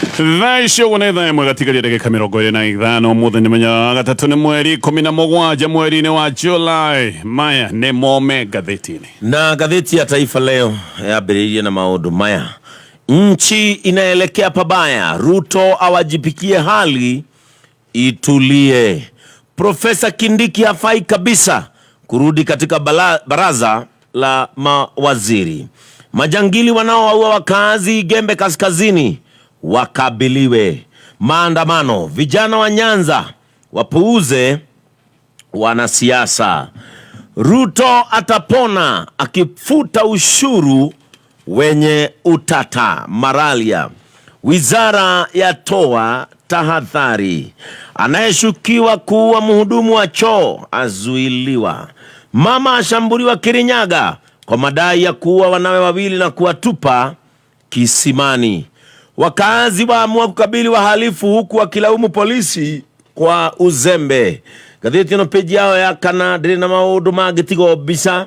Thaa icio ũguo nĩ thaa 1 gatigaria ndagĩka 25. Ũmũthĩ nĩ mũthenya wa gatatũ, nĩ mweri 17 mweri-inĩ wa July. Maya nĩ mome ngathĩti-inĩ. Na ngathĩti ya Taifa Leo yambĩrĩirie na maũndũ maya: nchi inaelekea pabaya, Ruto awajibikie hali itulie, Profesa Kindiki hafai kabisa kurudi katika baraza la mawaziri, majangili wanaowaua wakazi Igembe Kaskazini wakabiliwe, maandamano, vijana wa Nyanza wapuuze wanasiasa, Ruto atapona akifuta ushuru wenye utata, Maralia, wizara yatoa tahadhari, anayeshukiwa kuua mhudumu wa choo azuiliwa, mama ashambuliwa Kirinyaga kwa madai ya kuua wanawe wawili na kuwatupa kisimani, wakazi waamua kukabili wahalifu huku wakilaumu polisi kwa uzembe. Ngathĩti ĩno page yao ya kana ndĩrĩ na maũndũ mangĩ tiga mbica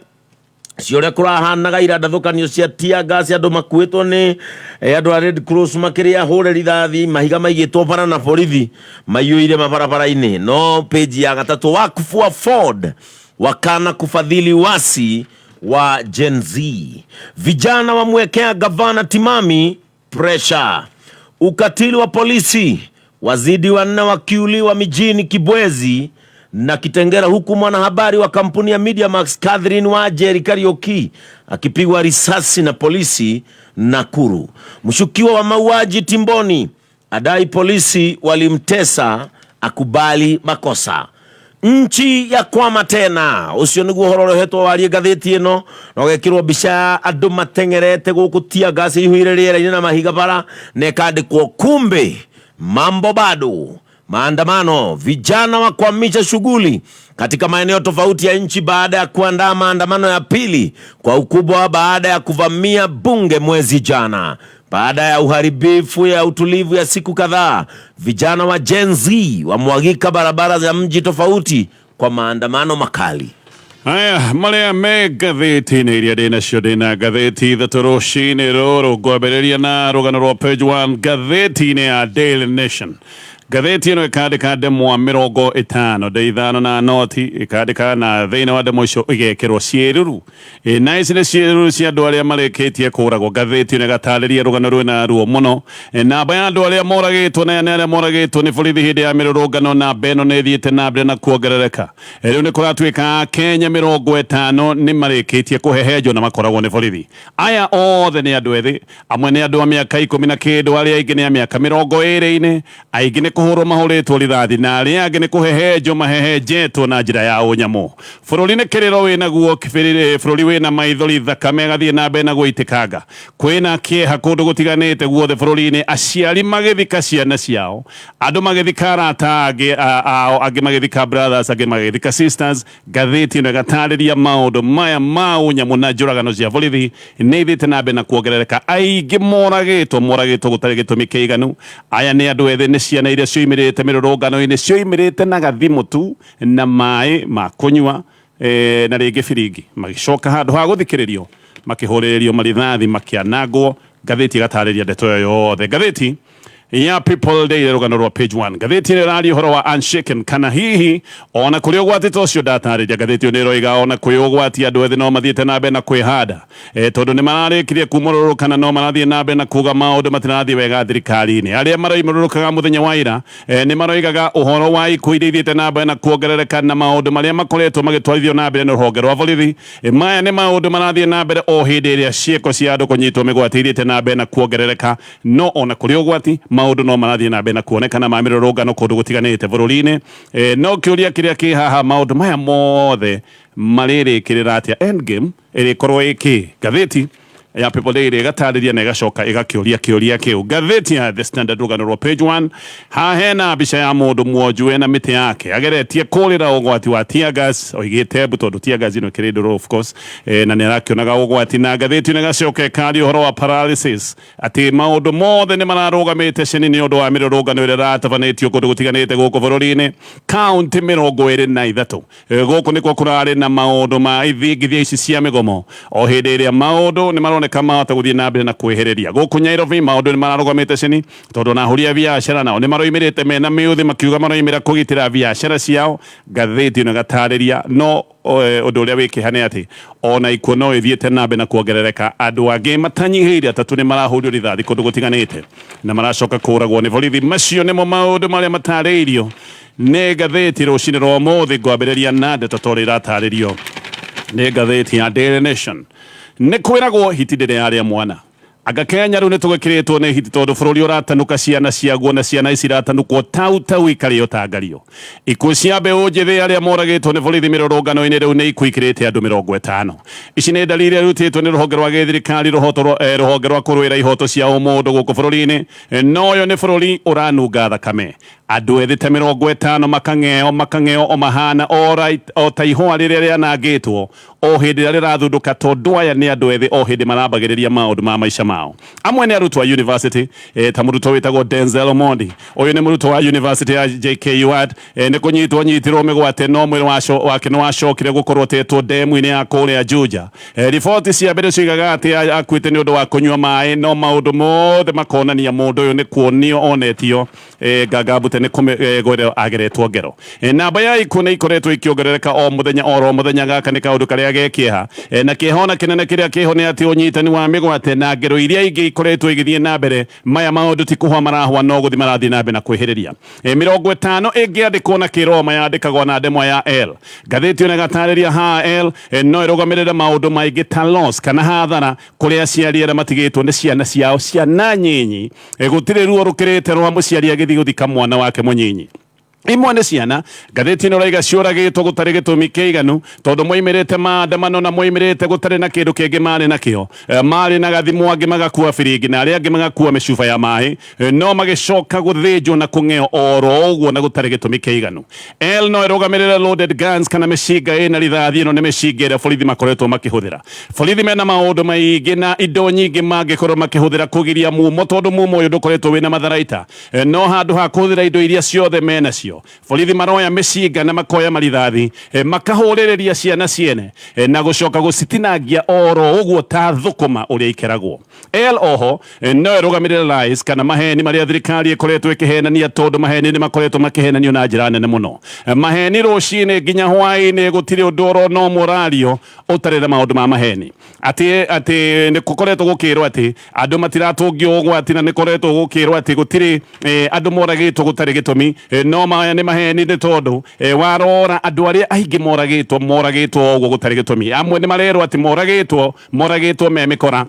cia ũrĩa kũrahanaga ira, ndathũkanio cia tear gas, andũ makuĩtwo nĩ andũ a Red Cross makĩrĩa hũre rithathi, mahiga maigĩtwo bara na borithi maiyũire mabarabara-inĩ. No page ya gatatũ, wakfu wa Ford wakana kufadhili wasi wa Gen Z, vijana wamwekea gavana Timami pressure, ukatili wa polisi wazidi wanne wakiuliwa mijini Kibwezi na Kitengera, huku mwanahabari wa kampuni ya Mediamax Catherine Wajeri Kariuki akipigwa risasi na polisi Nakuru. Mshukiwa wa mauaji Timboni adai polisi walimtesa, akubali makosa. Nchi ya kwama tena, ucio niguo uhoro urehetwo warie ngathĩti ĩno, na ũgekĩrwo mbica ya andũ mateng'erete gũkũ tear gas ihuire rĩera-inĩ na mahiga bara, na ĩkandĩkwo kumbe mambo bado. Maandamano, vijana wakwamisha shughuli katika maeneo tofauti ya nchi baada ya kuandaa maandamano ya pili kwa ukubwa baada ya kuvamia bunge mwezi jana. Baada ya uharibifu ya utulivu ya siku kadhaa, vijana wa Gen Z wamwagika barabara za mji tofauti kwa maandamano makali. Aya marĩa me ngathĩti-inĩ iria ndĩ nacio, ndĩ na ngathĩti ithatũ rũcinĩ rũrũ. Ngwambĩrĩria na rũgano rwa page 1 ngathĩti-inĩ ya Daily Nation. Ngathĩti ĩno ĩkandĩka ndemwa 50, ndĩ ithano na noti ĩkandĩka, na thĩinĩ wa ndemwa icio igekĩrwo ciĩruru. Na ici nĩ ciĩruru cia andũ arĩa marĩkĩtie kũragwo. Ngathĩti ĩno ĩgatarĩria rũgano rwĩna ruo mũno. Namba ya andũ arĩa moragĩtwo na arĩa moragĩtwo nĩ borithi hĩndĩ ya mĩrũrũngano, namba ĩno nĩ ĩthiĩte na mbere na kuongerereka. Rĩu nĩ kũratuĩka Kenya 50 nĩ marĩkĩtie kũhehenjwo na makoragwo nĩ borithi. Aya othe nĩ andũ ethĩ, amwe nĩ andũ a mĩaka 10 na kĩndũ, arĩa aingĩ nĩ a mĩaka 20-inĩ. Aingĩ nĩ kũhũrwo mahũrĩtwo rithathi na arĩa angĩ nĩ kũhehenjwo mahehenjetwo na njĩra ya ũnyamũ. Bũrũri nĩ kĩrĩro wĩnaguo, bũrũri wĩna maithori, thakame ĩgathiĩ na mbere na gũitĩkanga. Kwĩna kĩeha kũndũ gũtiganĩte guothe bũrũri-inĩ, aciari magĩthika ciana ciao, andũ magĩthika arata angĩ ao, angĩ magĩthika brothers, angĩ magĩthika sisters. Ngathĩti ĩno ĩgatarĩria maũndũ maya ma ũnyamũ na njũragano cia borithi nĩ ithiĩte na mbere na kuongerereka. Aingĩ moragĩtwo moragĩtwo gũtarĩ gĩtũmi kĩiganu. Aya nĩ andũ ethĩ, nĩ ciana iria cioimĩrĩte mĩrũrũngano-inĩ, cioimĩrĩte na gathimũ tu na maĩ ma kũnyua na rĩngĩ biringi, magĩcoka handũ ha gũthikĩrĩrio makĩhũrĩrĩrio marithathi, makĩanangwo. Ngathĩti ĩgatarĩria ndeto ĩyo yothe. Ngathĩti ya People Daily, rũgano rwa page 1, ngathĩti ĩno ĩraria ũhoro wa unshaken, kana hihi ona kũrĩ ũgwati ta ũcio ndatarĩria. Ngathĩti ĩyo nĩ ĩroiga ona kwĩ ũgwati, andũ ethĩ no mathiĩte na mbere na kwĩhanda, tondũ nĩ mararĩkirie kumũrũrũkana, no marathiĩ na mbere na kuga maũndũ matirathiĩ wega thirikari-inĩ. Arĩa maroimũrũrũkaga mũthenya wa ira nĩ maroigaga ũhoro wa ikuũ iria ithiĩte na mbere na kuongerereka na maũndũ marĩa makoretwo magĩtwarithio na mbere nĩ rũhonge rwa borithi. Maya nĩ maũndũ marathiĩ na mbere o hĩndĩ ĩrĩa ciĩko cia andũ kũnyitwo mĩgwate ithiĩte na mbere na kuongerereka. No ona kũrĩ ũgwati, maũndũ no marathiĩ na mbere na kuonekana ma mĩrũrũngano kũndũ gũtiganĩte bũrũri-inĩ. No kĩũria kĩrĩa kĩ haha, maũndũ maya mothe marĩrĩkĩrĩra atĩa? Endgame ĩrĩkorwo ĩkĩ? Ngathĩti ya People Daily ĩgatarĩria na ĩgacoka ĩgakĩũria kĩũria kĩu. Ngathĩti ya The Standard, rũgano rwa page 1, haha hena mbica ya mũndũ mwonju wena mĩtĩ yake ageretie kũrĩra ũgwati wa tear gas, oigĩte mbu tondũ tear gas ĩno ĩkĩrĩ ndũrũ, of course, na nĩ arakĩonaga ũgwati. Na ngathĩti ĩno ĩgacoka ĩkaria ũhoro wa paralysis, atĩ maũndũ mothe nĩ mararũgamĩte cini nĩ ũndũ wa mĩrũrũngano ĩrĩa ĩratabanĩtio kũndũ gũtiganĩte gũkũ bũrũri-inĩ, kaunti 23. Gũkũ nĩkuo kũrarĩ na maũndũ ma ithingithia ici cia mĩgomo, o hĩndĩ ĩrĩa maũndũ nĩ maroneka. maroneka mahota gũthiĩ na mbere na kwĩhĩrĩria. Gũkũ Nyairobi maũndũ nĩ mararũgamĩte cini tondũ ona ahũri a biacara nao nĩ maroimĩrĩte mena mĩũthĩ makiuga maroimĩra kũgitĩra biacara ciao. Ngathĩti ĩno ĩgatarĩria no ũndũ ũrĩa wĩ kĩeha nĩ atĩ ona ikuũ no ĩthiĩte na mbere na kuongerereka. Andũ angĩ matanyihĩire atatũ nĩ marahũrirwo rithathi kũndũ gũtiganĩte na maracoka kũragwo nĩ borithi. Macio nĩmo maũndũ marĩa matarĩirio nĩ ngathĩti rũcinĩ rwa ũmũthĩ. Ngwambĩrĩria na ndeto ta ũrĩa iratarĩrio nĩ ngathĩti ya Daily Nation. Nĩ kwĩragwo hiti ndĩrĩ yarĩa mwana. Anga Kenya rĩu nĩ tũgĩkĩrĩtwo nĩ hiti tondũ bũrũri ũratanuka ciana ciaguo na ciana ici iratanukwo tau tau ikarĩo ta ngario. Ikuũ cia mbeũ njĩthĩ arĩa moragĩtwo nĩ borithi mĩrũrũngano-inĩ rĩu nĩ ikuũ ikĩrĩte andũ 50. Ici nĩ ndari iria irutĩtwo nĩ rũhonge rwa gĩthirikari rũhonge rwa kũrũĩra ihoto cia ũmũndũ gũkũ bũrũri-inĩ. No ũyũ nĩ bũrũri ũranunga thakame. Andũ ethĩ ta 50 makang'eo makang'eo o mahana o ta ihũa rĩrĩa rĩanangĩtwo o hĩndĩ ĩrĩa rĩrathundũka tondũ aya nĩ andũ ethĩ o hĩndĩ marambagĩrĩria maũndũ ma maica mao. Amwe nĩ arutwo a university ta mũrutwo wĩtagwo Denzel Omondi. Ũyũ nĩ mũrutwo wa university ya JKUAT. Nĩ kũnyitwo anyitirwo mĩgwate no mwĩrĩ wake nĩ wacokire gũkorwo ũtetwo ndemu-inĩ ya kũrĩa Juja. Riboti cia mbere ciugaga atĩ akuĩte nĩ ũndũ wa kũnyua maĩ no maũndũ mothe makonania mũndũ ũyũ nĩ kuonio onetio ngangambute nĩ kũmĩgwĩrwo ageretwo ngero. Namba ya ikuũ nĩ ikoretwo ikĩongerereka o mũthenya oro mũthenya. Gaka nĩ kaũndũ karĩa ge kĩeha, na kĩeha ona kĩnene kĩrĩa kĩho nĩ atĩ ũnyitani wa mĩgwate na ngero iria ingĩ ikoretwo igĩthiĩ na mbere. Maya maũndũ ti kũhwa marahwa no gũthiĩ marathiĩ na mbere na kwĩhĩrĩria. 50 ĩngĩandĩkwo na kĩroma yandĩkagwo na ndemwa ya L. Ngathĩti ĩno ĩgatarĩria haha L no ĩrũgamĩrĩre maũndũ maingĩ ta loss kana hathara kũrĩ aciari arĩa matigĩtwo nĩ ciana ciao ciana nyinyi. Gũtirĩ ruo rũkĩrĩte rwa mũciari agĩthiĩ gũthika mwana wake mũnyinyi. Imwe nĩ ciana ngathĩti ĩno ĩraiga ciũragĩtwo gũtarĩ gĩtũmi kĩiganu tondũ moimĩrĩte maandamano na moimĩrĩte gũtarĩ na kĩndũ kĩngĩ marĩ nakĩo. Marĩ na gathimũ, angĩ magakua biringi na arĩa angĩ magakua mĩcuba ya maĩ, no magĩcoka gũthĩnjwo na kũng'eo oro ũguo na gũtarĩ gĩtũmi kĩiganu. L no ĩrũgamĩrĩre loaded guns kana mĩcinga ĩna rithathi. Ĩno nĩ mĩcinga ĩrĩa borithi makoretwo makĩhũthĩra. Borithi mena maũndũ maingĩ na indo nyingĩ mangĩkorwo makĩhũthĩra kũgiria mumo tondũ mumo ũyũ ndũkoretwo wĩna matharaita. No handũ ha kũhũthĩra indo iria ciothe menacio, borithi maroya mĩcinga na makoya marithathi, makahũrĩrĩria ciana ciene na gũcoka gũcitinangia oro ũguo ta thũkũma ũrĩa ikeragwo. L oho no ĩrũgamĩrĩre lies kana maheni marĩa thirikari ĩkoretwo ĩkĩhenania tondũ maheni nĩ makoretwo makĩhenanio na njĩra nene mũno. Maheni rũcinĩ nginya hwaĩ-inĩ, gũtirĩ ũndũ oro no mũrario ũtarĩ na maũndũ ma maheni. Atĩ nĩ gũkoretwo gũkĩrwo atĩ andũ matiratũngio ũgwati na nĩ koretwo gũkĩrwo atĩ gũtirĩ andũ moragĩtwo gũtarĩ gĩtũmi, no maya nĩ maheni nĩ tondũ warora andũ arĩa aingĩ moragĩtwo moragĩtwo ũguo gũtarĩ gĩtũmi. Amwe nĩ marerwo atĩ moragĩtwo me mĩkora,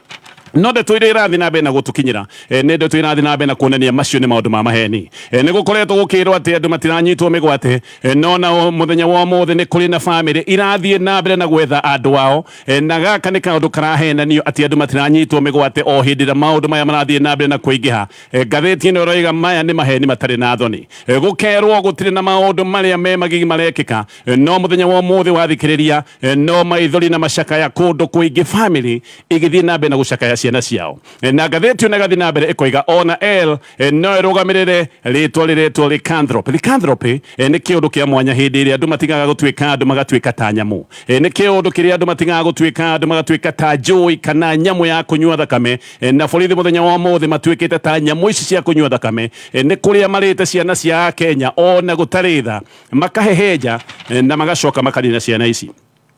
no ndeto iria irathiĩ na mbere na gũtũkinyĩra nĩ ndeto irathiĩ na mbere na kuonania macio nĩ maũndũ ma maheni. Nĩ gũkoretwo gũkĩrwo atĩ andũ matiranyitwo mĩgwate, no na mũthenya wa ũmũthĩ nĩ kũrĩ na bamĩrĩ irathiĩ na mbere na gwetha andũ ao, na gaka nĩ kaũndũ karahenanio atĩ andũ matiranyitwo mĩgwate o hĩndĩ ĩrĩa maũndũ maya marathiĩ na mbere na kũingĩha. Ngathĩti ĩno ĩroiga maya nĩ maheni matarĩ na thoni. Gũkerwo gũtirĩ na maũndũ marĩa me magigi marekĩka, no mũthenya wa ũmũthĩ wathikĩrĩria no maithori na macakaya kũndũ kũingĩ, bamĩrĩ igĩthiĩ na mbere na gũcakaya ciana ciao. Na ngathĩti ĩno ĩgathiĩ na mbere ĩkoiga ona L no ĩrũgamĩrĩre rĩtwa rĩretwo lycanthropy. Lycanthropy nĩ kĩũndũ kĩa mwanya hĩndĩ ĩrĩa andũ matigaga gũtuĩka andũ magatuĩka ta nyamũ. Nĩ kĩũndũ kĩrĩa andũ matigaga gũtuĩka andũ magatuĩka ta njũi kana nyamũ ya kũnyua thakame, na borithi mũthenya wa ũmũthĩ matuĩkĩte ta nyamũ ici cia kũnyua thakame. Nĩ kũrĩa marĩte ciana cia Kenya ona gũtarĩ tha, makahehenja na magacoka makanina ciana ici.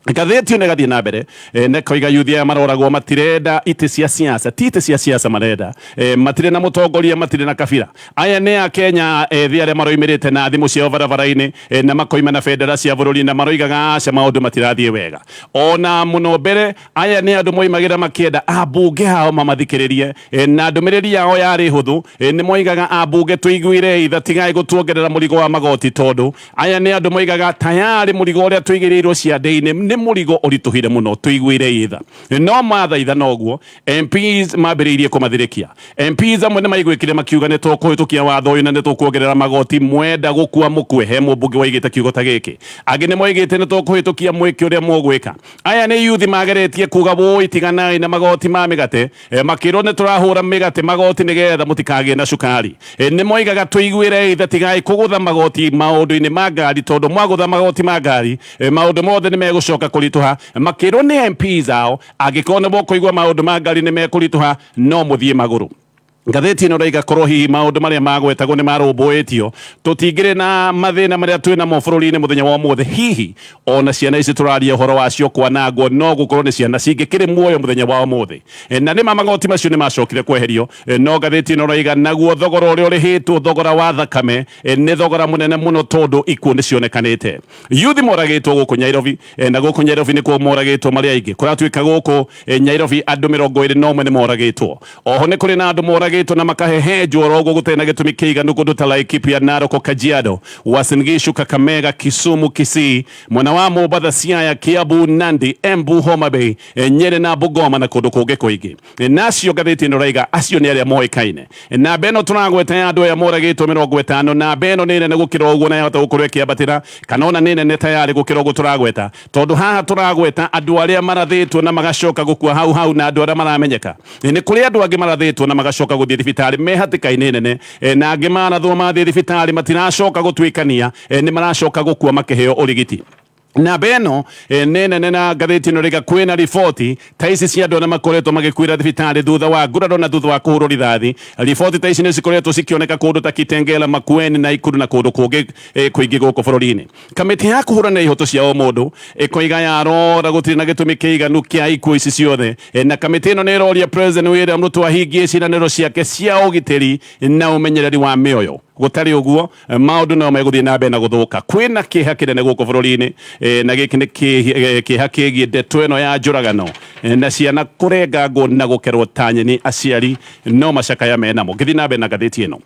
Ngathĩti ĩno ĩgathiĩ na mbere na ĩkoiga yuthi aya maroragwo matirenda itĩ cia siasa, ti itĩ cia siasa marenda, matirĩ na mũtongoria, matirĩ na kabira. Aya nĩ Akenya ethĩ arĩa maroimĩrĩte na thimũ ciao barabara-inĩ na makoima na bendera cia bũrũri na maroigaga aca, maũndũ matirathiĩ wega ona mũno mbere. Aya nĩ andũ moimagĩra makĩenda ambunge ao mamathikĩrĩrie, na ndũmĩrĩri yao yarĩ hũthũ. Nĩ moigaga ambunge tũiguire itha, tigai gũtuongerera mũrigo wa magoti, tondũ aya nĩ andũ moigaga tayarĩ mũrigo ũrĩa tũigĩrĩirwo ciande-inĩ nĩ mũrigo ũritũhire mũno, tũiguire itha. No mathaitha noguo MPs mambĩrĩirie kũmathirĩkia. MPs amwe nĩ maiguĩkire makiuga nĩ tũkũhĩtũkia watho ũyũ na nĩ tũkuongerera magoti, mwenda gũkua mũkue. He mũmbunge waigĩte kiugo ta gĩkĩ. Angĩ nĩ moigĩte nĩ tũkũhĩtũkia mwĩke ũrĩa mũgwĩka. Aya nĩ yuthi mageretie kuga wũi tiganai na magoti ma mĩgate, makĩrwo nĩ tũrahũra mĩgate magoti nĩgetha mũtikagĩe na cukari. Nĩ moigaga tũiguĩrei tha, tigai kũgũtha magoti maũndũ-inĩ ma ngari, tondũ mwagũtha magoti ma ngari maũndũ mothe nĩ megũcoka. gũcoka kũritũha, makĩrwo nĩ MPs ao angĩkorwo nĩ mũkũigua maũndũ ma ngari nĩ mekũritũha no mũthiĩ magũrũ. Ngathĩti ĩno ĩraiga korwo hihi maũndũ marĩa magwetagwo nĩ marũmbũĩtio, tũtingĩrĩ na mathĩna marĩa twĩ namo bũrũri-inĩ mũthenya wa ũmũthĩ. Hihi ona ciana ici tũraria ũhoro wacio kwanangwo no gũkorwo nĩ ciana cingĩkĩrĩ muoyo mũthenya wa ũmũthĩ. Na nĩma magoti macio nĩ macokire kweherio, no ngathĩti ĩno ĩraiga naguo thogora ũrĩa ũrĩhĩtwo, thogora wa thakame, nĩ thogora mũnene mũno tondũ ikuũ nĩ cionekanĩte. Yuthi moragĩtwo gũkũ Nyairobi, na gũkũ Nyairobi nĩkuo moragĩtwo marĩ aingĩ. Kũratuĩka gũkũ Nyairobi andũ 21 nĩ moragĩtwo. Oho nĩ kũrĩ na andũ moragĩtwo na makahehenjwo oro ũguo gũtarĩ na gĩtũmi kĩiganu kũndũ ta Laikipia, Narok, Kajiado, Uasin Gishu, Kakamega, Kisumu, Kisii, mwena wa Mombatha, Siaya, Kiambu, Nandi, Embu, Homa Bay, Nyeri na Bungoma na kũndũ kũngĩ kũingĩ. Na acio ngathĩti ĩno ĩraiga acio nĩ arĩa moĩkaine. Namba ĩno tũragweta ya andũ aya moragĩtwo 50, namba ĩno nĩ nene gũkĩra ũguo na yahota gũkorwo ĩkĩambatĩra kana ona nĩ nene tayarĩ gũkĩra ũguo tũragweta, tondũ haha tũragweta andũ arĩa marathĩtwo na magacoka gũkua hau hau na andũ arĩa maramenyeka. Nĩ kũrĩ andũ angĩ marathĩtwo na magacoka gũthiĩ thibitarĩ me hatĩka-inĩ nene, na angĩ marathwo mathiĩ thibitarĩ matiracoka gũtuĩkania, nĩ maracoka gũkua makĩheo ũrigiti. Namba ĩno nĩ nene na ngathĩti ĩno rĩga kwĩna riboti ta ici cia andũ arĩa makoretwo magĩkuĩra thibitarĩ thutha wa nguraro na thutha wa kũhũrwo rithathi. Riboti ta ici nĩ cikoretwo cikĩoneka kũndũ ta Kitengela, Makueni, Naikuru na kũndũ kũngĩ kũingĩ gũkũ bũrũri-inĩ. Kamĩtĩ ya kũhũranĩra ihoto cia ũmũndũ ĩkoiga yarora gũtirĩ na gĩtũmi kĩiganu kĩa ikuũ ici ciothe, na kamĩtĩ ĩno nĩ ĩroria President William Ruto ahingie ciĩranĩro ciake cia ũgitĩri na ũmenyereri wa mĩoyo. Gũtarĩ ũguo, maũndũ no megũthiĩ na mbere na gũthũka. Kwĩna kĩeha kĩnene gũkũ bũrũri-inĩ, na gĩkĩ nĩ kĩeha kĩgiĩ ndeto ĩno ya njũragano na ciana kũrengangwo na gũkerwo ta nyeni, aciari no macakaya menamo. Ngĩthiĩ na mbere na ngathĩti ĩno,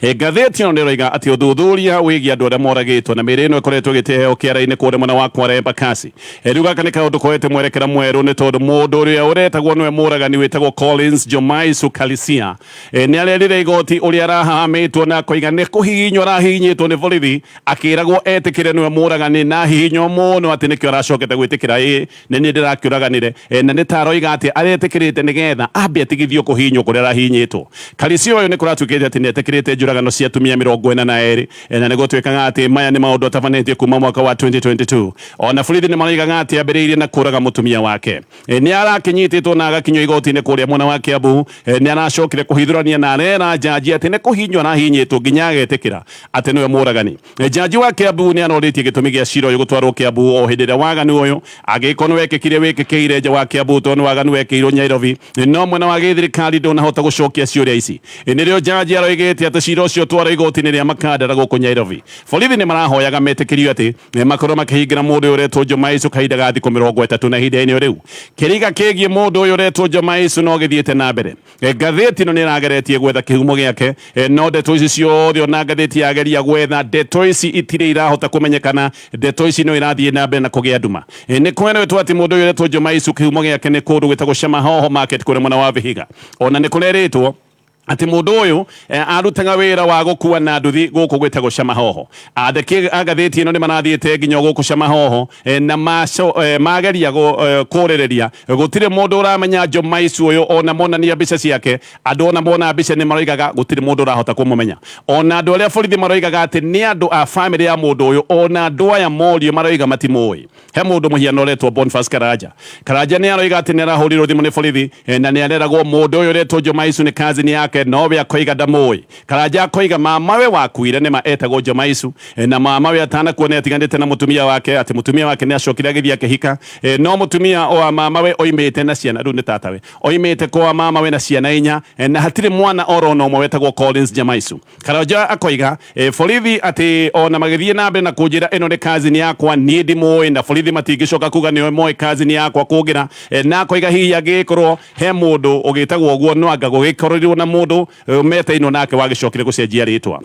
Ngathĩti ĩno nĩroiga atĩ ũthuthuria wĩgiĩ andũ arĩa moragĩtwo na mĩĩrĩ ĩno ĩkoretwo ĩgĩteheo kĩara-inĩ kũrĩa mwena wa Kware Embakasi. Rĩu gaka nĩ kaũndũ koete mwerekera mwerũ nĩ tondũ mũndũ ũrĩa ũretagwo nĩwe mũragani wĩtagwo Collins Jomaisu Kalisia nĩ arerire igoti ũrĩa arahahamĩtwo na akoiga nĩ kũhihinywo arahihinyĩtwo nĩ borithi akĩragwo etĩkĩre nĩwe mũragani na ahihinywo mũno atĩ nĩkĩo aracokete gwĩtĩkĩra ĩĩ nĩ niĩ ndĩrakĩũraganire, na nĩ ta aroiga atĩ aretĩkĩrĩte nĩgetha ambe atigithio kũhihinywo kũrĩa arahihinyĩtwo. Karĩcio ũyũ nĩ kũratuĩkĩte atĩ nĩ etĩkĩrĩte njũragano cia atumia 42, na nĩ gũtuĩkaga atĩ maya nĩ maũndũ atabanĩtie kuma mwaka wa 2022. O na borithi nĩ maroigaga atĩ ambĩrĩirie na kũraga mũtumia wake. Nĩ arakĩnyitĩtwo na agakinyio igoti-inĩ kũrĩa mwena wa Kiambu. Nĩ aracokire kũhithũrania na arera njanji atĩ nĩ kũhihinywo arahihinyĩtwo nginya agetĩkĩra atĩ nĩwe mũragani. Njanji wa Kiambu nĩ arorĩtie gĩtũmi gĩa cira ũyũ gũtwarwo Kiambu o hĩndĩ ĩrĩa waganu ũyũ angĩkorwo nĩ wekĩkire wĩkĩkĩire nja wa Kiambu tondũ nĩ waganu wekĩirwo Nyairobi, no mwena wa gĩthirikari ndũnahota gũcokia ciũria ici. Nĩrĩo njanji aroigĩte atĩ cira ũcio ũtwarwo igoti-inĩ rĩa Makandara gũkũ Nyairobi. Borithi nĩ marahoyaga metĩkĩrio atĩ makorwo makĩhingĩra mũndũ ũyũ ũretwo Jomaisu kahinda ga thikũ 30 na ihinda-inĩ o rĩu kĩriga kĩgiĩ mũndũ ũyũ ũretwo Jomaisu no gĩthiĩte na mbere. Ngathĩti ĩno nĩ ĩrageretie gwetha kĩhumo gĩake, no ndeto ici ciothe ona ngathĩti yageria gwetha ndeto ici itirĩ irahota kũmenyekana. Ndeto ici no irathiĩ na mbere na kũgĩa nduma. Nĩ kwerĩtwo atĩ mũndũ ũyũ ũretwo Jomaisu kĩhumo gĩake nĩ kũndũ gwĩtagwo Shamahoho Market kũrĩa mwena wa Vihiga. Ona nĩ kũrerĩtwo atĩ mũndũ ũyũ arutaga wĩra wa gũkua na nduthi gũkũ gwĩtagwo Shamahoho. Andĩki a ngathĩti ĩno nĩ marathiĩte nginya gũkũ Shamahoho na mageria kũrĩrĩria, gũtirĩ mũndũ ũramenya Jomaisu ũyũ. Ona monania mbica ciake, andũ ona mona mbica nĩ maroigaga gũtirĩ mũndũ ũrahota kũmũmenya. Ona andũ arĩa borithi maroigaga atĩ nĩ andũ a famĩlĩ ya mũndũ ũyũ, ona andũ aya morio maroiga matimũĩ. He mũndũ mũhiano ũretwo Boniface Karanja. Karanja nĩ aroiga atĩ nĩ arahũrirwo thimũ nĩ borithi na nĩ areragwo mũndũ ũyũ ũretwo Jomaisu nĩ cousin yake, nowe akoiga ndamũĩ. Karanja akoiga mamawe wakuire nĩma etagwo Jomaisu, na mamawe atanakua nĩ atiganĩte na mũtumia wake, atĩ mũtumia wake nĩ acokire agĩthiĩ akĩhika, no mũtumia wa mamawe oimĩte na ciana, rĩu nĩ tatawe, oimĩte kwa mamawe na ciana inya, na hatirĩ mwana oro na ũmwe wetagwo Collins Jamaisu. Karanja akoiga borithi atĩ ona magĩthiĩ na mbere na kũnjĩra ĩno nĩ cousin yakwa, niĩ ndimũĩ, na borithi matingĩcoka kuga nĩo moĩ cousin yakwa kũngĩra, na akoiga hihi angĩgĩkorwo he mũndũ ũgĩtagwo ũguo no anga gũgĩkorirwo na mũndũ metainwo nake wagĩcokire gũcenjia rĩtwa.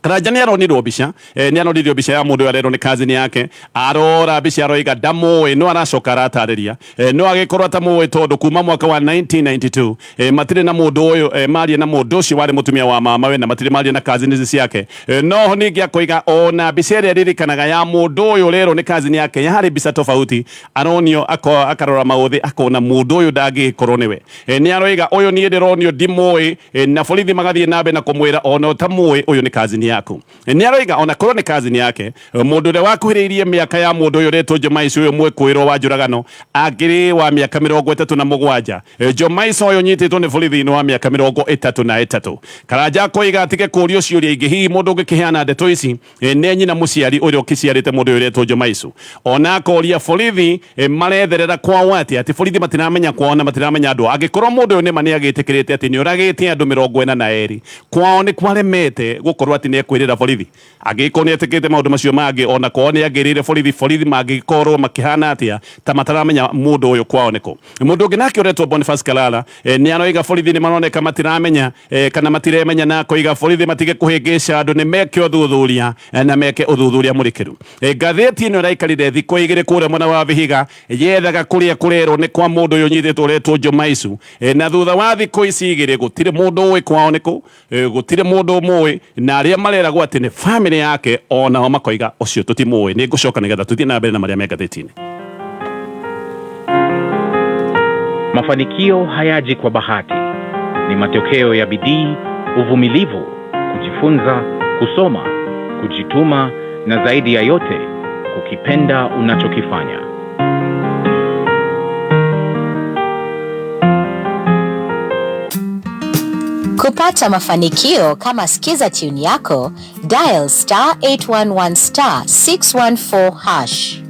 Karanja nĩ aronirwo mbica, nĩ aronirio mbica ya mũndũ ũyũ arerwo nĩ cousin yake. Arora mbica aroiga ndamũĩ, no aracoka aratarĩria no agĩkorwo atamũĩ tondũ kuma mwaka wa 1992 matirĩ na mũndũ ũyũ maria na mũndũ ũcio warĩ mũtumia wa mamawe, na matirĩ maria na cousin ici ciake. No ningĩ akoiga ona mbica ĩrĩa aririkanaga ya mũndũ ũyũ ũrerwo nĩ cousin yake yarĩ mbica tofauti. Aronio akarora maũthĩ akona mũndũ ũyũ ndangĩgĩkorwo nĩwe. Nĩ aroiga ũyũ niĩ ndĩronio ndimũĩ, na borithi magathiĩ na mbere na kũmwĩra ona ũtamũĩ ũyũ nĩ cousin yaku. yaku. Nĩ aroiga ona korwo nĩ cousin yake, mũndũ ũrĩa wakuhĩrĩirie mĩaka ya mũndũ ũyũ ũretwo Jomaicu ũyũ mwĩkũĩrwo wa njũragano angĩrĩ wa mĩaka 37. Jomaicu ũyũ ũnyitĩtwo nĩ borithi nĩ wa mĩaka 33. Karanja akoiga atige kũrio ciũria ingĩ, hihi mũndũ ũngĩkĩheana ndeto ici nĩ nyina mũciari ũrĩa ũkĩciarĩte mũndũ ũyũ ũretwo Jomaicu. Ona akoria borithi maretherera kwao atĩa, atĩ borithi matiramenya kwao na matiramenya andũ. Angĩkorwo mũndũ ũyũ nĩma nĩagĩtĩkĩrĩte atĩ nĩoragĩte andũ 42, kwao nĩ kwaremete gũkorwo atĩ nĩekwĩrĩra borithi. Angĩkorwo nĩetĩkĩte maũndũ macio mangĩ, ona kwao nĩangĩrĩire borithi, borithi mangĩkorwo makĩhana atĩa ta mataramenya mũndũ ũyũ kwao nĩkũ. Mũndũ ũngĩ nake ũretwo Boniface Kalala nĩ aroiga borithi nĩ maroneka matiramenya kana matiremenya, na akoiga borithi matige kũhĩngĩca andũ, nĩ meke ũthuthuria na meke ũthuthuria mũrikĩru. Ngathĩti ĩno ĩraikarire thikũ igĩrĩ kũrĩa mwena wa Vihiga yethaga kũrĩa kũrerwo nĩ kwa mũndũ ũyũ ũnyitĩtwo ũretwo Jomaicu, na thutha wa thikũ ici igĩrĩ gũtirĩ mũndũ ũĩ kwao nĩkũ, gũtirĩ mũndũ ũmũĩ, na arĩa mareragwo atĩ nĩ famĩlĩ yake onao makoiga ũcio tũtimũĩ. Nĩ ngũcoka nĩgetha tũthiĩ na mbere na marĩa me ngathĩti-inĩ. Mafanikio hayaji kwa bahati, ni matokeo ya bidii, uvumilivu, kujifunza, kusoma, kujituma na zaidi ya yote kukipenda unachokifanya. Kupata mafanikio kama Skiza tune yako, dial star 811 star 614 hash.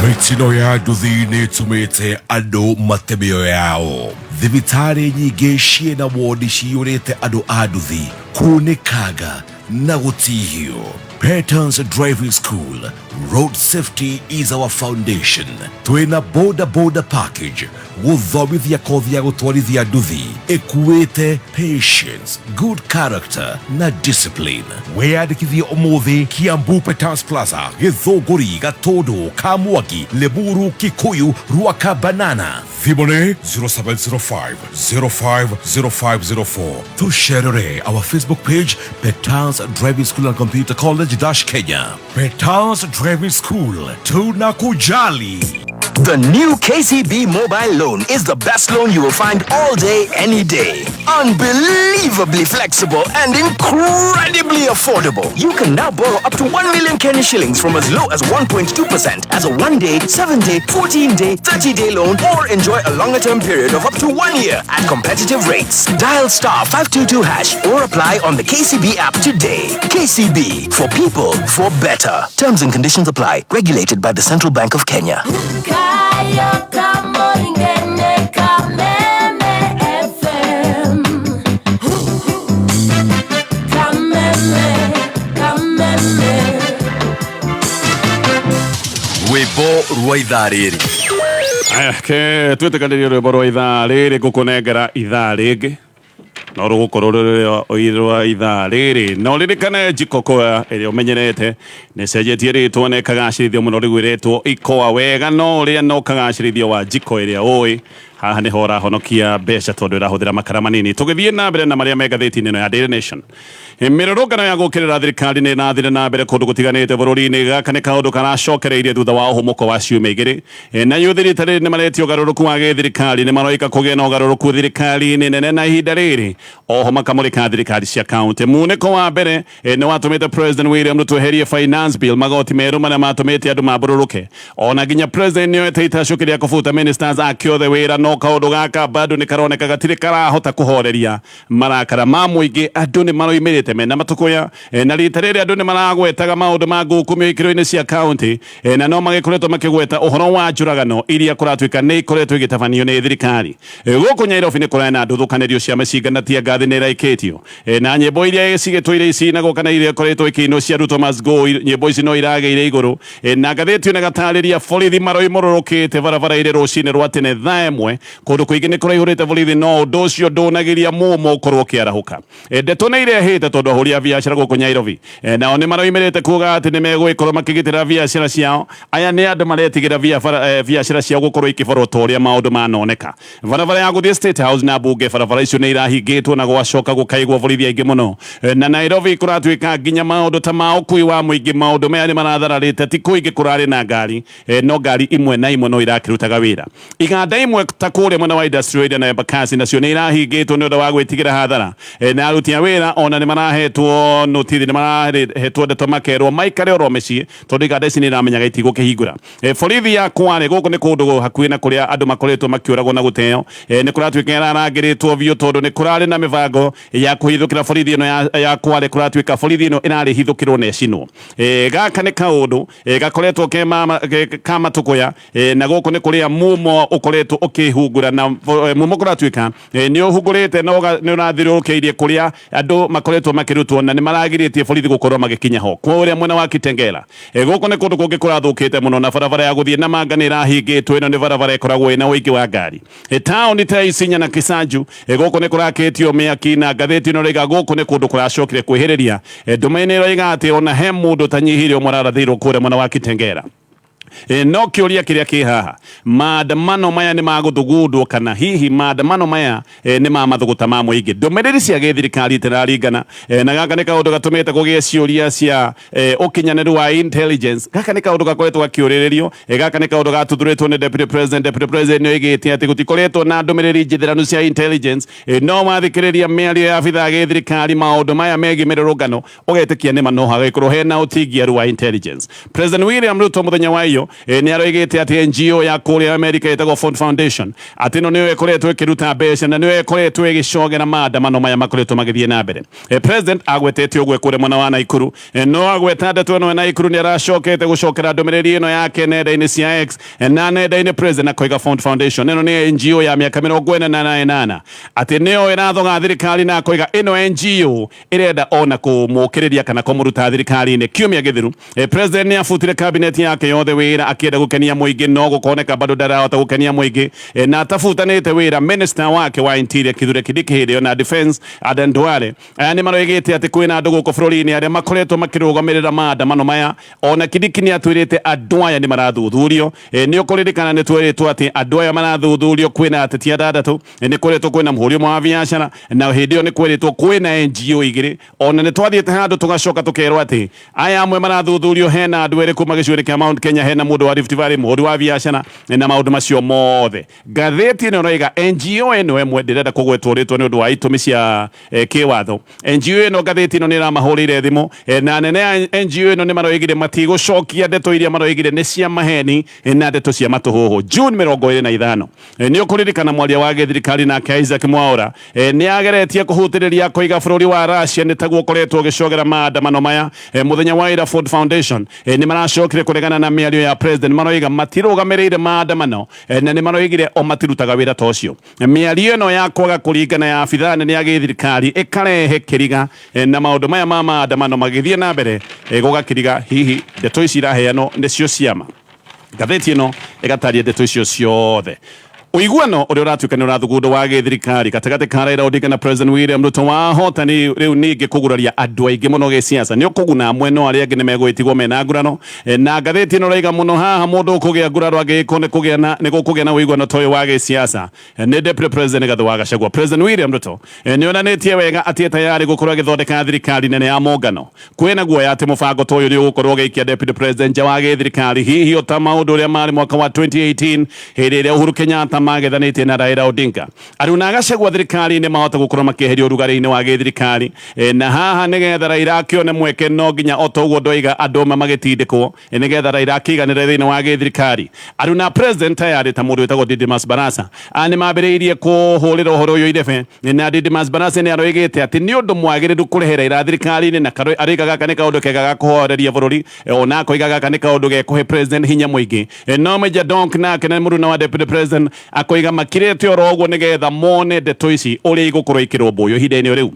Mĩtino ya nduthi nĩ ĩtũmĩte andũ mate mĩoyo yao. Thibitarĩ nyingĩ ciĩna wodi ciyũrĩte andũ a nduthi kunĩkanga na gũtihio. Patterns Driving School. Road safety is our foundation. Twĩna boda boda package gũthomithia kothi ya gũtwarithia nduthi ĩkuĩte patience, good character na discipline. Wĩyandĩkithie ũmũthĩ Kiambu Peters Plaza, Gĩthũngũri, Gatũndũ, Kamwaki, Limuru, Kikuyu, Ruaka Banana. Thimũ nĩ 0705 050504. Tũcerere our Facebook page Peters Driving School and Computer College dash Kenya. Peters Driving School, tunakujali. The new KCB mobile loan is the best loan you will find all day, any day. Unbelievably flexible and incredibly affordable. You can now borrow up to 1 million Kenya shillings from as low as 1.2% as a 1-day, 7-day, 14-day, 30-day loan, or enjoy a longer-term period of up to 1 year at competitive rates. Dial star 522 hash or apply on the KCB app today. KCB, for people, for better. Terms and conditions apply. Regulated by the Central Bank of Kenya. Kaya Kamoringene Kameme FM. Kameme, Kameme. Rwĩmbo rwa ithaa rĩrĩ. Aya, ke twĩtĩkanĩrie rwĩmbo rwa ithaa rĩrĩ ngũkũnengera ithaa rĩngĩ no rũgũkorwo rũrĩ rwa ithaa rĩrĩ. No ririkane Jiko Koa ĩrĩa ũmenyerete nĩ cenjetie rĩtwa na ĩkagacĩrithio mũno, rĩu ĩretwo Ikoa wega no ũrĩa no ũkagacĩrithio wa jiko ĩrĩa ũĩ. Haha nĩho ũrahonokia mbeca tondũ ĩrahũthĩra makara manini. Tũgĩthiĩ na mbere na marĩa me ngathĩti-inĩ ĩno ya Daily Nation, mĩrũrũngano ya gũkĩrĩra thirikari nĩ ĩrathire na mbere kũndũ gũtiganĩte bũrũri-inĩ. Gaka nĩ kaũndũ karacokereirie thutha wa ũhũmũko wa ciumia igĩrĩ. Na yuthi rita rĩrĩ nĩ maretio ũgarũrũku wa gĩthirikari, nĩ maroika kũgĩa na ũgarũrũku thirikari-inĩ nene na ihinda rĩrĩ oho makamũrĩka thirikari cia kaunti. Munĩko wa mbere nĩ watũmĩte President William Ruto eherie finance bill, magoti merũ marĩa matũmĩte andũ mambũrũrũke. Ona nginya president nĩoete itacũkĩ rĩa kũbuta ministers ake othe wĩra, no kaũndũ gaka bado nĩ karoneka gatirĩ karahota kũhoreria marakara ma mũingĩ. Andũ nĩ maroimĩrĩte mena matũkũya, na rita rĩrĩ andũ nĩ maragwetaga maũndũ ma ngukumio ikĩro-inĩ cia kaunti, na no magĩkoretwo makĩgweta ũhoro wa njũragano iria kũratuĩka nĩ ikoretwo igĩtabanio nĩ thirikari. Gũkũ Nairobi nĩ kũrarĩ na nduthũkanĩrio cia mĩcinga na tia ngathĩ nĩ iraikĩtio, na nyĩmbo iria cigĩtũire icinagwo kana iria ikoretwo ikĩinwo cia Ruto must go, nyĩmbo ici no iragĩire igũrũ. Na ngathĩti ĩno ĩgatarĩria borithi maroimũrũrũkĩte barabara-inĩ rũcinĩ rwa tene thaa ĩmwe. Kũndũ kũingĩ nĩ kũraihũrĩte borithi, no ũndũ ũcio ndũnagiria mũmo ũkorwo ũkĩarahũka. Ndeto nĩ irehĩte tondũ ahũri a biacara gũkũ Nairobi nao nĩ maroimĩrĩte kuga atĩ nĩ megũgĩkorwo makĩgitĩra biacara ciao. Aya nĩ andũ maretigĩra biacara ciao gũkorwo ikĩborwo ta ũrĩa maũndũ manoneka. Barabara ya gũthiĩ State House na bunge, barabara icio nĩ irahingĩtwo na gwacoka gũkaigwo borithi aingĩ mũno. Na Nairobi kũratuĩka nginya maũndũ ta ma ũkui wa mũingĩ, maũndũ maya nĩ marathararĩte, ti kũingĩ kũrarĩ na ngari, no ngari imwe na imwe no irakĩrutaga wĩra. Iganda imwe ta Ta kũrĩa mwena wa Industrial Area na Embakasi nacio nĩ irahingĩtwo nĩ ũndũ wa gwĩtigĩra hathara. Na aruti a wĩra ona nĩ marahetwo notithi, nĩ marahetwo ndeto makerwo maikare oro mĩciĩ tondũ iganda ici nĩ iramenyaga itigũkĩhingũra. Borithi ya Kwale, gũkũ nĩ kũndũ hakuhĩ na kũrĩa andũ makoretwo makĩũragwo na gũteo, nĩ kũratuĩka ĩrarangĩrĩtwo biũ tondũ nĩ kũrarĩ na mĩbango ya kũhithũkĩra borithi ĩno ya Kwale. Kũratuĩka borithi ĩno ĩrarĩ hithũkĩrwo na ĩcinwo. Gaka nĩ kaũndũ gakoretwo ke ka matũkũya, na gũkũ nĩ kũrĩa mumo ũkoretwo ũkĩhungura, na mumo kũratuĩka nĩ ũhungũrĩte na nĩ ũrathiũrũrũkĩirie kũrĩa andũ makoretwo makĩrutwo, na nĩ maragirĩtie borithi gũkorwo magĩkinya ho kũrĩa mwena wa Kitengela. Gũkũ nĩ kũndũ kũngĩ kũrathũkĩte mũno, na barabara ya gũthiĩ Namanga nĩ ĩrahingĩtwo. Ĩno nĩ barabara ĩkoragwo ĩna ũingĩ wa ngari. Taũni ta Isinya na Kisanju, gũkũ nĩ kũrakĩtio mĩaki, na ngathĩti ĩno ĩroiga gũkũ nĩ kũndũ kũracokire kwĩhĩrĩria. Ndũma-inĩ ĩroiga atĩ ona he mũndũ ũtanyihĩire ũmwe ũrarathĩirwo kũrĩa mwena wa Kitengela. No kĩũria kĩrĩa kĩ haha, maandamano maya nĩ magũthugundwo kana hihi maandamano maya nĩ ma mathũgũta ma mũingĩ? Ndũmĩrĩri cia gĩthirikari itiraringana, na gaka nĩ kaũndũ gatũmĩte kũgĩe ciũria cia ũkinyanĩru wa intelligence. Gaka nĩ kaũndũ gakoretwo gakĩũrĩrĩrio. Gaka nĩ kaũndũ gatuthũrĩtwo nĩ deputy president. Deputy president nĩ oigĩte atĩ gũtikoretwo na ndũmĩrĩri njithĩranu cia intelligence, no wathikĩrĩria mĩario ya abithaa a gĩthirikari maũndũ maya megiĩ mĩrũrũngano, ũgetĩkia nĩ ma no hagĩkorwo hena ũtingiaru wa intelligence. President William Ruto mũthenya wa iyo nĩ aroigĩte atĩ NGO ya kũrĩa America ĩtagwo Ford Foundation, atĩ ĩno nĩyo ĩkoretwo ĩkĩruta mbeca na nĩyo ĩkoretwo ĩgĩcogera maandamano maya makoretwo magĩthiĩ na mbere. President agwetete ũguo kũrĩa mwena wa Naikuru, no agweta ndeto ĩno ya Naikuru nĩ aracokete gũcokera ndũmĩrĩri ĩno yake nenda-inĩ cia X na nenda-inĩ. President akoiga Ford Foundation ĩno nĩ NGO ya mĩaka 48, atĩ nĩyo ĩrathoga thirikari, na akoiga ĩno NGO ĩrenda ona kũmũkĩrĩria kana kũmũruta thirikari-inĩ. Kiumia gĩthiru, president nĩ abutire cabinet yake yothe wĩra akĩenda gũkenia mũingĩ, no gũkoneka bado ndarahota gũkenia mũingĩ. Na atabutanĩte wĩra minister wake wa Interior Kithure Kindiki hĩndĩ ĩyo na Defense Aden Duale, aya nĩ maroigĩte atĩ kwĩna andũ gũkũ bũrũri-inĩ arĩa makoretwo makĩrũgamĩrĩra maandamano maya. Ona Kindiki nĩ atwĩrĩte andũ aya nĩ marathuthurio. Nĩ ũkũririkana nĩ twĩrĩtwo atĩ andũ aya marathuthurio kwĩna ateti atandatũ, nĩ kwĩrĩtwo kwĩna mũhũri ũmwe wa biacara, na hĩndĩ ĩyo nĩ kwĩrĩtwo kwĩna NGO igĩrĩ. Ona nĩ twathiĩte handũ tũgacoka tũkerwo atĩ aya amwe marathuthurio hena andũ erĩ kuma gĩcigo-inĩ kĩa Mount Kenya, hena mũndũ wa Rift Valley, mũhũri wa biacara, na maũndũ macio mothe. Ngathĩti ĩno ĩroiga NGO ĩno ĩmwe, ndĩrenda kũgwetwo rĩtwa nĩ ũndũ wa itũmi cia kĩwatho, NGO ĩno, ngathĩti ĩno nĩ ĩramahũrĩire thimũ, na anene a NGO ĩno nĩ maroigire matigũcokia ndeto iria maroigire nĩ cia maheni na ndeto cia matũhũhũ. June 25, nĩ ũkũririkana mwaria wa gĩthirikari nake Isaac Mwaura nĩ ageretie kũhutĩrĩria koiga bũrũri wa Russia nĩ taguo ũkoretwo ũgĩcogera maandamano maya. Mũthenya wa ira Ford Foundation nĩ maracokire kũregana na mĩario ya president, maroiga matirũgamĩrĩire maandamano, na nĩ maroigire o matirutaga wĩra ta ũcio. Mĩario ĩno ya kwaga kũringana ya abithaa nene ya gĩthirikari ĩkarehe kĩriga, na maũndũ maya ma maandamano magĩthiĩ na mbere, gũgakĩriga hihi ndeto ici iraheanwo nĩcio ciama. Ngathĩti ĩno ĩgataria ndeto icio ciothe. Ũiguano ũrĩa ũratuĩka nĩ ũrathugundwo wa gĩthirikari gatagatĩ ka Raila Odinga na President William Ruto wahota nĩ rĩu ningĩ kũguraria andũ aingĩ mũno gĩsiasa. Nĩ ũkũguna amwe, no arĩa angĩ nĩ megũgĩtigwo mena nguraro. Na ngathĩti ĩno ĩroiga mũno haha mũndũ ũkũgĩa nguraro angĩgĩkorwo nĩ gũkũgĩa na ũiguano ta ũyũ wa gĩsiasa nĩ Deputy President Rigathi wa Gachagua. President William Ruto nĩ onanĩtie wega atĩ e tayari gũkorwo agĩthondeka thirikari nene ya mũngano. Kwĩna guoya atĩ mũbango ta ũyũ nĩ ũgũkorwo ũgĩikia Deputy President nja wa gĩthirikari, hihi o ta maũndũ ũrĩa marĩ mwaka wa 2018 hĩndĩ ĩrĩa Uhuru Kenyatta magethanĩtie na Raila Odinga. Aruna Gachagua thirikari-inĩ mahota gũkorwo makĩeherio ũrugarĩ-inĩ wa gĩthirikari, na haha nĩgetha Raila akĩone mweke no nginya o ta ũguo ndoiga andũ amwe magĩtindĩkwo nĩgetha Raila akĩiganĩre thĩinĩ wa gĩthirikari. Aruna President tayarĩ ta mũndũ wĩtagwo Didmus Barasa aya nĩ mambĩrĩirie kũhũrĩra ũhoro ũyũ irebe, na Didmus Barasa nĩ aroigĩte atĩ nĩ ũndũ mwagĩrĩru kũrehe Raila thirikari-inĩ, na aroiga gaka nĩ kaũndũ kega ga kũhoreria bũrũri, ona akoiga gaka nĩ kaũndũ gekũhe president hinya mũingĩ. No Major Donk nake na mũruna wa deputy president akoiga makirĩte oro ũguo nĩgetha mone ndeto ici ũrĩa igũkorwo ikĩrũmbũywo ihinda-inĩ rĩu.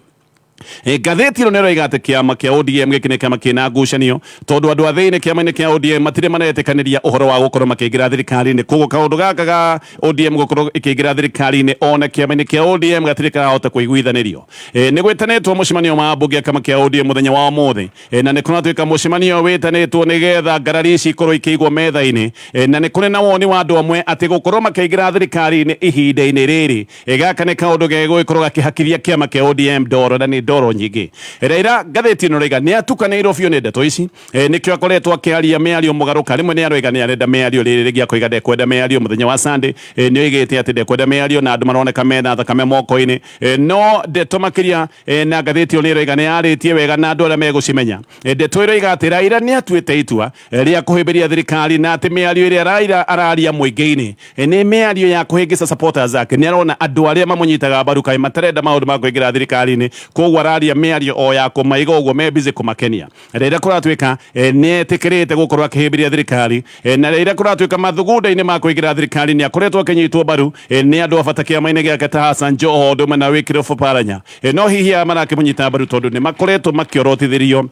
Ngathĩti ĩno nĩ ĩroiga atĩ kĩama kĩa ODM gĩkĩ nĩ kĩama kĩna ngucanio, tondũ andũ a thĩinĩ kĩama-inĩ kĩa ODM matirĩ maretĩkanĩria ũhoro wa gũkorwo makĩingĩra thirikari-inĩ. Koguo kaũndũ gaka ga ODM gũkorwo ĩkĩingĩra thirikari-inĩ ona kĩama-inĩ kĩa ODM gatirĩ karahota kũiguithanĩrio. Nĩ gwĩtanĩtwo mũcemanio wa ambunge a kĩama kĩa ODM mũthenya wa ũmũthĩ, na nĩ kũratuĩka mũcemanio ũyũ wĩtanĩtwo nĩgetha ngarari ici ikorwo ikĩigwo metha-inĩ, na nĩ kũrĩ na woni wa andũ amwe atĩ gũkorwo makĩingĩra thirikari-inĩ ihinda-inĩ rĩrĩ, gaka nĩ kaũndũ gegũgĩkorwo gakĩhakithia kĩama kĩa ODM ndoro, na nĩ ndoro. ndoro nyingĩ. Raila ngathĩti ĩno raiga nĩ atukanĩirwo biũ nĩ ndeto ici, nĩkĩo akoretwo akĩaria mĩario mũgarũka. Rĩmwe nĩ aroiga nĩ arenda mĩario, rĩrĩ rĩngĩ akoiga ndekwenda mĩario. Mũthenya wa Sunday nĩ oigĩte atĩ ndekwenda mĩario na andũ maroneka mena thakame moko-inĩ. No ndeto makĩria na ngathĩti ĩyo nĩ ĩroiga nĩ yarĩtie wega na andũ arĩa megũcimenya. Ndeto ĩroiga atĩ Raila nĩ atuĩte itua rĩa kũhĩmbĩria thirikari na atĩ mĩario ĩrĩa Raila araria mũingĩ-inĩ nĩ mĩario ya kũhĩngĩca supporters ake. Nĩ arona andũ arĩa mamũnyitaga mbaru kaĩ matarenda maũndũ ma kũingĩra thirikari-inĩ, koguo araria mĩario o ya kũmaiga ũguo me busy kũmakenia. Rĩrĩa kũratuĩka nĩ etĩkĩrĩte gũkorwo akĩhĩmbĩria thirikari, na rĩrĩa kũratuĩka mathugunda-inĩ ma kũingĩra thirikari nĩ akoretwo akĩnyitwo mbaru nĩ andũ a bata kĩama-inĩ gĩake ta Hassan Joho ũndũ ũmwe na Wycliffe Oparanya. No hihi aya marakĩmũnyita mbaru tondũ nĩ makoretwo makĩorotithĩrio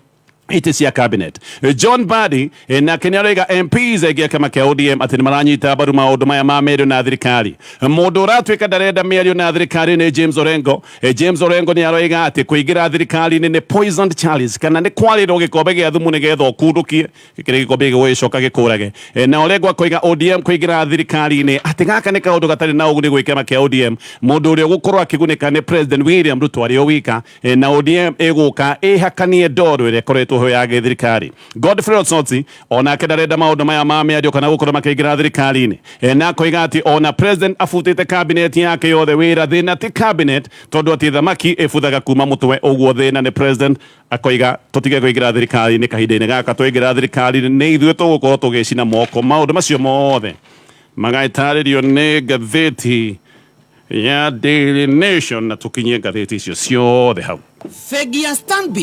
itĩ cia cabinet. John Mbadi nake nĩ aroiga MPs aingĩ a kĩama kĩa ODM atĩ nĩ maranyita mbaru maũndũ maya ma mĩario na thirikari. Mũndũ ũratuĩka ndarenda mĩario na thirikari nĩ James Orengo. James Orengo nĩ aroiga atĩ kũingĩra thirikari-inĩ nĩ poisoned chalice, kana nĩ kwarĩrwo gĩkombe gĩa thumu nĩgetha ũkundũkie kĩrĩ gĩkombe gĩgũgĩcoka gĩkũrage. Na Orengo akoiga ODM kũingĩra thirikari-inĩ atĩ gaka nĩ kaũndũ gatarĩ na ũguni gwĩ kĩama kĩa ODM. Mũndũ ũrĩa ũgũkorwo akĩgunĩka nĩ President William Ruto arĩ o wika, na ODM ĩgũka ĩhakanie ndoro ĩrĩa ĩkoretwo ho ya gĩthirikari. Godfrey Osotsi onake ndarenda maũndũ maya ma mĩario kana gũkorwo makĩingĩra thirikari-inĩ, na akoiga atĩ ona president abutĩte cabinet yake yothe wĩra, thĩna ti cabinet tondũ atĩ thamaki ĩbuthaga kuma mũtwe, ũguo thĩna nĩ president. Akoiga tũtige kũingĩra thirikari-inĩ kahinda-inĩ gaka, twaingĩra thirikari-inĩ nĩ ithuĩ tũgũkorwo tũgĩcina moko. Maũndũ macio mothe magaitarĩrio nĩ ngathĩti ya Daily Nation, na tũkinyie ngathĩti icio ciothe hau. Bengi ya Stanbic.